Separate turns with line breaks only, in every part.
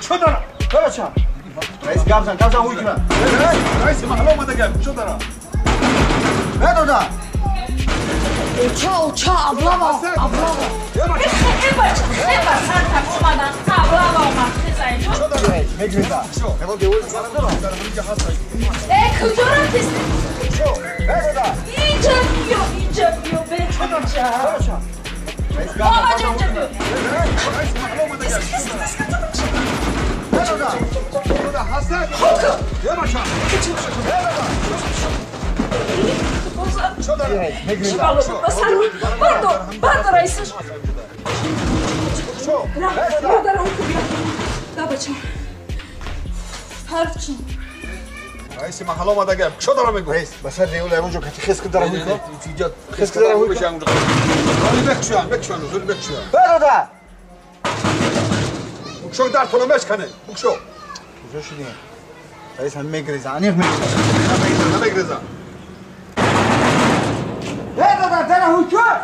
Чӣ дара?
Бача. Раис гап зан, гап зан ҳуй кунад.
Раиси маҳалла омада гап. Чӣ дара?
Бедода.
Оча, оча, облава, облава.
Эба, сарта омадан, облава омад, хезай ҷон.
Мегреза.
Э, куҷо рафтист?
Бедода.
Инҷа биё, инҷа биё, беча. Баба ҷон, инҷа биё.
Раиси маҳалла омада гап.
Бедода.
Бедода, ҳаста. Бача.
Бардор, бардор, раисаш. Ра, дар ҳуй биё. Да, бачам. Ҳарчи.
Раиси маҳалла омада гап. Чӣ дара мегӯ?
Раис, ба сар реол ягон ҷо кати хес ки дара ҳуй кун.
Хес ки дара ҳуй кун. Бекшуян, бекшуян, зур бекшуян.
Бедода.
Букшо дар тола мешкане. Букшо.
Куҷо шудем? Раис ҳам мегреза, аниқ мегреза.
Намегреза.
Бедода, дара ҳуй кун.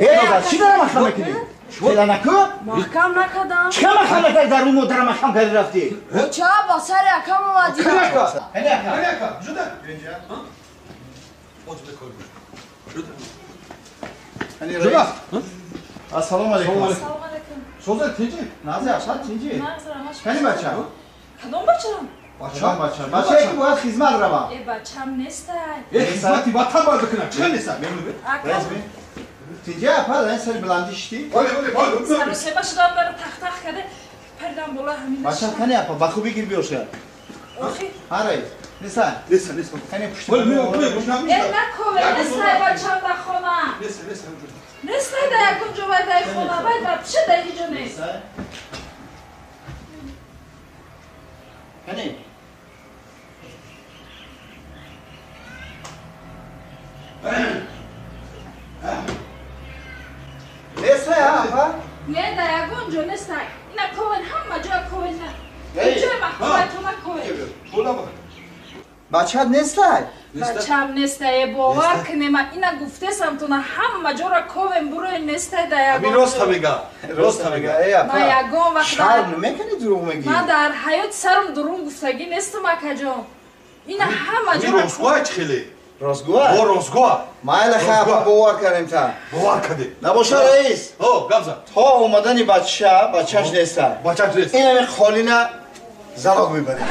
Бедода, чӣ дара маҳкам мекунӣ? Фела наку?
Маҳкам накардам.
Чӣ маҳкам накардӣ? Дар рӯ дара маҳкам кардӣ рафтӣ?
Оча, ба сари акам омадӣ.
Ака.
Ҳани ака.
Ҳани ака. Жуда. Оз бекор. Жуда.
Ҳани
Жуда.
раис. Ассалому алайкум.
Ассалому алайкум.
Соза тинҷи?
Нази ашад тинҷи?
Назарам.
Кани бача?
Кадом бачам?
Бача, бача. Бачае ки бояд хизмат равам.
Э, бачам нестай.
Э, хизмати ватан бояд бикунад. Чӣ неста? Мемнун бе.
Ака.
Раис бин. Тинҷи апа, ин сари баландӣ шидӣ?
Оле, оле, оле.
Саросема шудам, дара тах-тах карда. Паридам боло ҳамин.
Бача кани апа, ба хубӣ гир биёша.
Охи.
Ҳа раис. Неста?
Неста, неста.
Кани пушти.
Оле, мео, мео, мушнам.
Э, накове, нестай бачам дар хона.
Неста, неста.
Нестай дар ягон ҷо вай дар хона, вай вообще дар ҳеҷ ҷо нест.
Неста? Кани? Неста, апа?
Не, дар ягон ҷо нестай. Ина ковен, ҳама ҷоя ковен на.
Эй,
Ҷои маҳкаматона ковен.
Бола ба.
Бачат нестай?
Бачам нестай, бовар кунема. Ина гуфтесам туна ҳама ҷора ковен бурои нестай дар
Ҳамин
ягон
рост
ҷо.
мега. Рост мега.
Эй, апа.
Ман ягон вақт
Шарм намекунӣ дурӯғ мегӣ?
Ман дар ҳаёти сарам дурӯғ гуфтагӣ нестам, акаҷон. Ина ҳама
Ин
ҷора
ростгоҳ чӣ хеле?
Ростгӯа?
О, ростгоҳ.
Майла хай апа, бовар кардем та.
Бовар кардем.
Набоша раис.
О, гап зан.
То омадани бача, бачаш нестай.
Бачаш нест.
Ин ҳамин қолина залог мебарем.